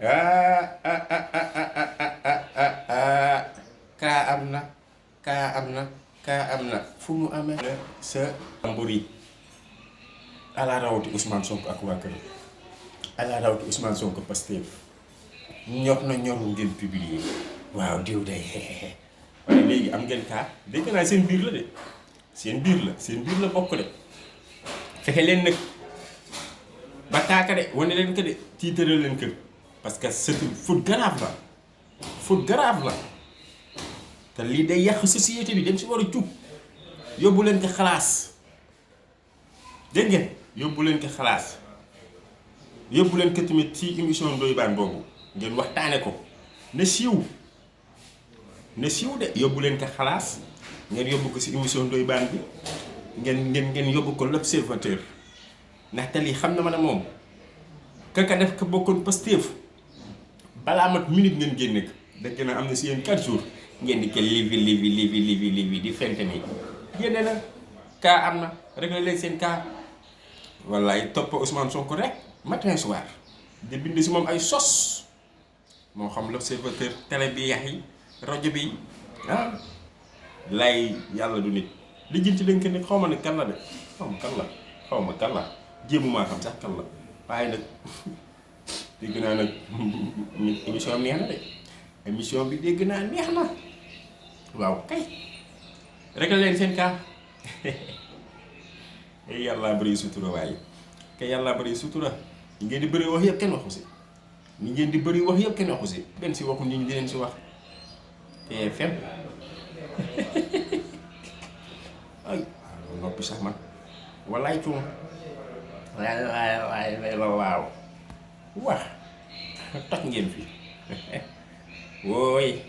ah ah ah ah ah ah ah ah ah kaa am na kaa am na kaa am na fu mu amee sa mburi ala rawati Ousmane Sonko ak waa kër ala rawati Ousmane Sonko Pastef ñor na ñorul ngeen publier waaw diw day waaye léegi am ngeen kaa dégg naa seen biir la de seen biir la bokk de fexe leen nag ba taaka de wane leen ko de tiitëral leen kër parce que c'est une faute grave la te lii day yàq société bi dañ si war a jug yóbbu leen ko xalaas dégg ngeen yóbbu leen ko xalaas yóbbu leen ko tamit ci émission Ndoye Bane boobu ngeen waxtaane ko na siiw de yóbbu leen ko xalaas ngeen yóbbu ko ci émission Ndoye Bane bi ngeen yóbbu ko l'Observateur ndaxte lii xam na ma ne moom kaka def ko bokkoon Pastef balaa mat minute ngeen génne ko dëgg na am na si yéen 4 jours ngeen di ko livi di fent nii génne na kaa am na réglé leen seen kaa wallaay topp Ousmane Sonko rek matin soir di bind si moom ay sos moo xam l'Observateur télé bi yax yi rajo bi lay yàlla du nit li jënti leen ko nit xaw ma ne kan la de xaw ma kan la jéemu maa xam sax kan la waaye nag dégg naa nag émission am neex na de émission bi dégg naa neex na waaw kay réglé leen seen kaa yàlla bëri sutura waaye kay yàlla bëri sutura ñi ngeen di bëri wax yëpp kenn waxu si ñi ngeen di bëri wax yëpp kenn waxu si benn si waxu nit ñi di leen si wax TFM ay noppi sax man walaay cuum waaye waaw wax toj ngeen fi wooy